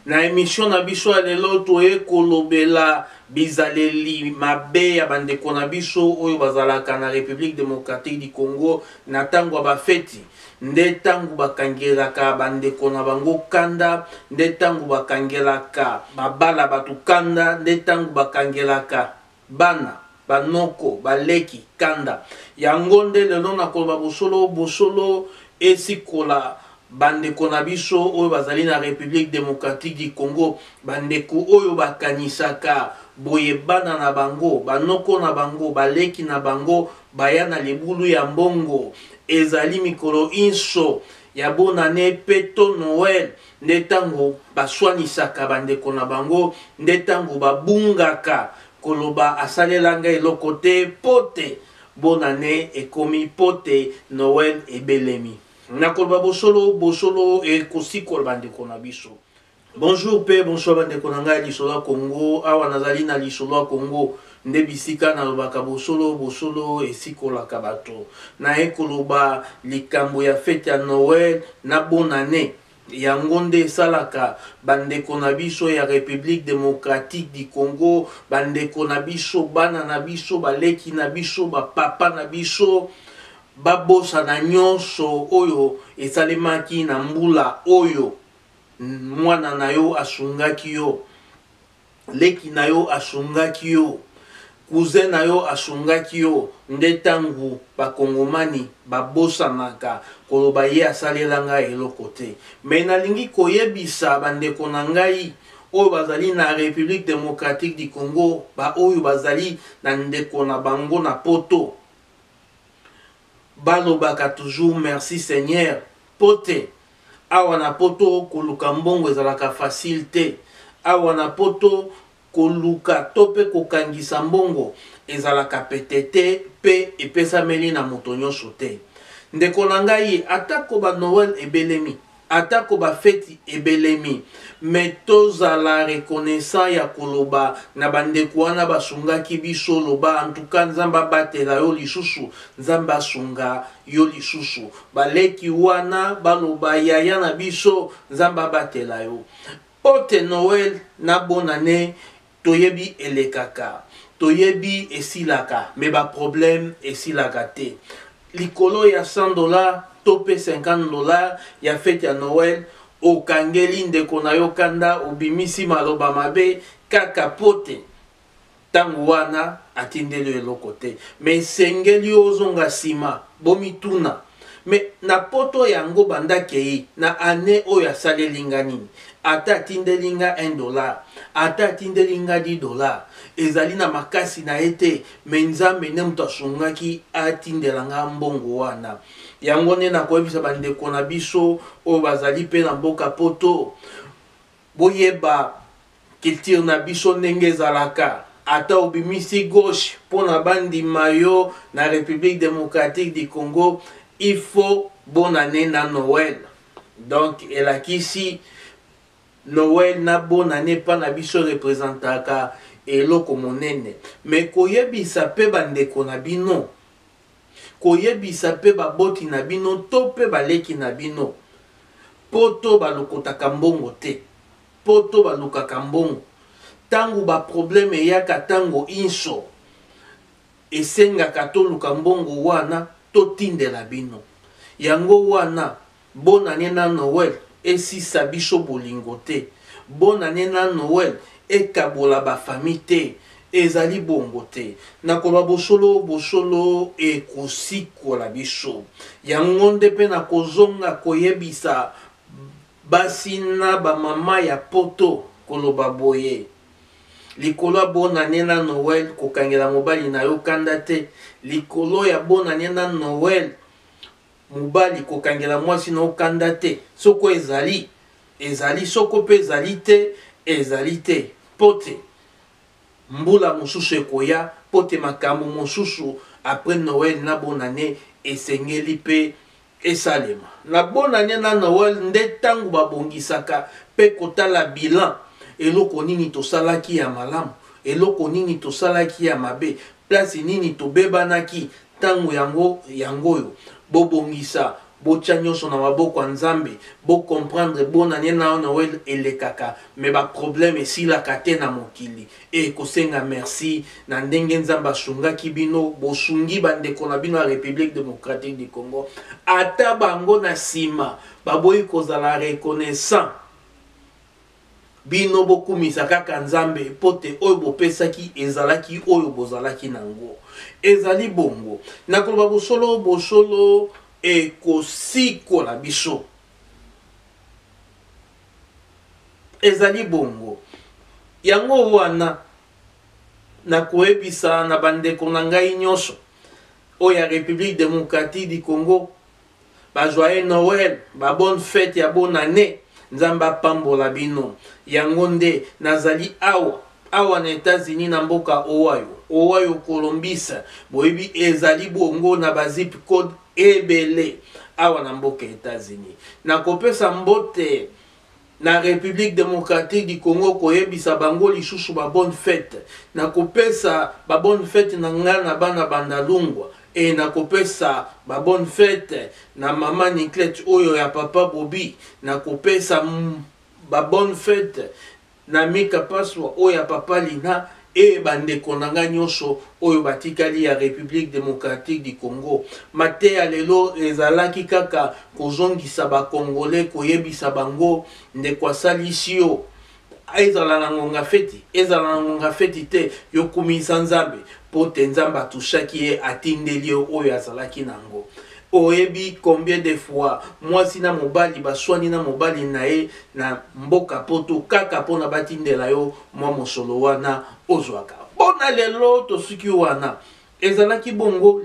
Na emission na biso ya lelo toye kolobela bizaleli mabe ya bandeko na biso oyo bazalaka na Republique Democratique du Congo na ntango ya bafeti. Nde ntango bakangelaka bandeko na bango kanda, nde ntango bakangelaka babala bato kanda, nde ntango bakangelaka bana, banoko, baleki kanda. Yango nde lelo nakoloba bosolo, bosolo esikola bandeko na biso oyo bazali na Republique Democratique du Congo, bandeko oyo bakanisaka boye bana na bango, banoko na bango, baleki na bango baya na libulu ya mbongo. Ezali mikolo inso ya bonane pe to Noël nde tango baswanisaka bandeko na bango, nde tango babungaka koloba asalela nga eloko te po te bonane ekomi, po te Noël ebelemi. Nakoloba bosolo, bosolo ekosikola bandeko na biso. Bonjour pe bonsoir bandeko na ngai lisolo ya Congo. Awa nazali na lisolo ya Congo nde bisika nalobaka bosolo, bosolo esikolaka bato. Naye koloba likambo ya fete ya Noël na bonne annee. Yango nde esalaka bandeko na biso ya Republique Democratique du Congo, bandeko na biso, bana na biso, baleki na biso, ba papa na biso babosana nyonso oyo esalemaki na mbula oyo. Mwana na yo asungaki yo, leki na yo asungaki yo, cousin na yo asungaki yo, nde tangu bakongomani babosanaka koloba ye asalela ngai eloko te. Mais nalingi koyebisa bandeko na ngai oyo bazali na Republique Democratique du Congo, ba oyo bazali na ndeko na bango na poto, balobaka toujours merci Seigneur po te awa na poto koluka mbongo ezalaka facile te. Awa na poto koluka to pe kokangisa mbongo ezalaka pete te pe epesameli na moto nyonso te. Ndeko na ngai, atako ba Noël ebelemi, atako ba feti ebelemi, mais tozala reconnaissant ya koloba na bandeko wana basungaki biso. Loba en tout cas Nzambe abatela yo lisusu, Nzambe asunga yo lisusu. Baleki wana baloba yaya na biso, Nzambe abatela yo. Pote Noël na bonne année toyebi elekaka, toyebi esilaka, mais ba problème esilaka te. Likolo ya 100 $ to pe 50 $ ya fete ya Noël, okangeli ndeko na yo kanda, obimisi maloba mabe kaka pote tango wana atindeli yo eloko te. Mais esengeli yo ozonga nsima, bomituna, mais na poto yango banda kei na année oyo asaleli nga nini? Ata atindeli nga 1 $, ata atindeli nga 10 $, ezali na makasi na ye te, mais Nzambe nde moto asungaki atindela nga mbongo wana. Yango nde nakoyebisa bandeko na biso oyo bazali mpe na mboka poto, boyeba culture na biso ndenge ezalaka. Ata obimisi gauche mpona bandima yo na République Démocratique du Congo, il faut bonne année na Noël. Donc elakisi Noël na bonne année mpa na biso représentaka eloko monene. Mais koyebisa mpe bandeko na bino, koyebisa mpe baboti na bino to mpe baleki na bino, poto balokotaka mbongo te, poto balukaka mbongo. Ntango baproblème eyaka, ntango inso esengaka toluka mbongo wana totindela bino yango wana. Bonne année na Noël esisa biso bolingo te, bonne année na Noël ekabola bafamille te, ezali bongo te. Nakoloba bosolo, bosolo ekosikola biso. Yango nde mpe nakozonga koyebisa basi na bamama ya poto koloba boye: likolo ya bonne année na Noël, kokangela mobali na yo kanda te. Likolo ya bonne année na Noël, mobali kokangela mwasi na yo kanda te. Soko ezali, ezali, soko mpe ezali te, ezali te, po te mbula mosusu ekoya, po te makambo mosusu après Noël na bonne année esengeli mpe esalema. Na bonne année na Noël nde ntango babongisaka mpe kotala bilan: eloko nini tosalaki ya malamu, eloko nini tosalaki ya mabe, place nini tobebanaki. Ntango yango yango oyo bobongisa. Botya nyonso na maboko ya Nzambe, bo comprendre bonne annee na Noël elekaka mais ba problème esilaka te na mokili et kosenga merci na ndenge Nzambe asungaki bino, bosungi ba ndeko na bino ya Republique democratique du Congo, ata bango na sima baboyi kozala reconnaissant. Bino bokumisa kaka Nzambe mpo te oyo bopesaki ezalaki oyo bozalaki na yango. Ezali bongo. Nakoloba bosolo, bosolo ekosikola biso. Ezali bongo. Yango wana nakoyebisa na bandeko na ngai nyonso oyo ya Republique democratique du Congo Ba joyeux Noël, ba bonne fete ya bonne annee. Nzambe apambola bino. Yango nde nazali awa awa na Etats-Unis na mboka Ohio, Ohio Columbus. Boyebi ezali bongo na ba zip code ebele awa na mboka Etats-Unis. Nakopesa mbote na Republique democratique du Congo koyebisa bango lisusu ba bonne fete. Nakopesa ba bonne fete na nga na bana Bandalungwa e nakopesa ba bonne fete na mama Niclette oyo ya papa Bobi. Nakopesa ba bonne fete na Mika Paswa oyo ya papa Lina e bandeko na ngai nyonso oyo batikali ya Republique democratique du Congo. Mateya lelo ezalaki kaka kozongisa ba Congolais, koyebisa bango ndeko asalisi yo, ezala na ngonga feti, ezala na ngonga feti te, yo kumisa Nzambe po te Nzambe atushaki ye, atindeli yo oyo azalaki na yango. Oyebi combien de fois mwasi na mobali baswani na mobali na ye na mboka poto kaka pona batindela yo mwa mosolo wana ozwaka. Pona lelo tosuki wana. Ezalaki bongo.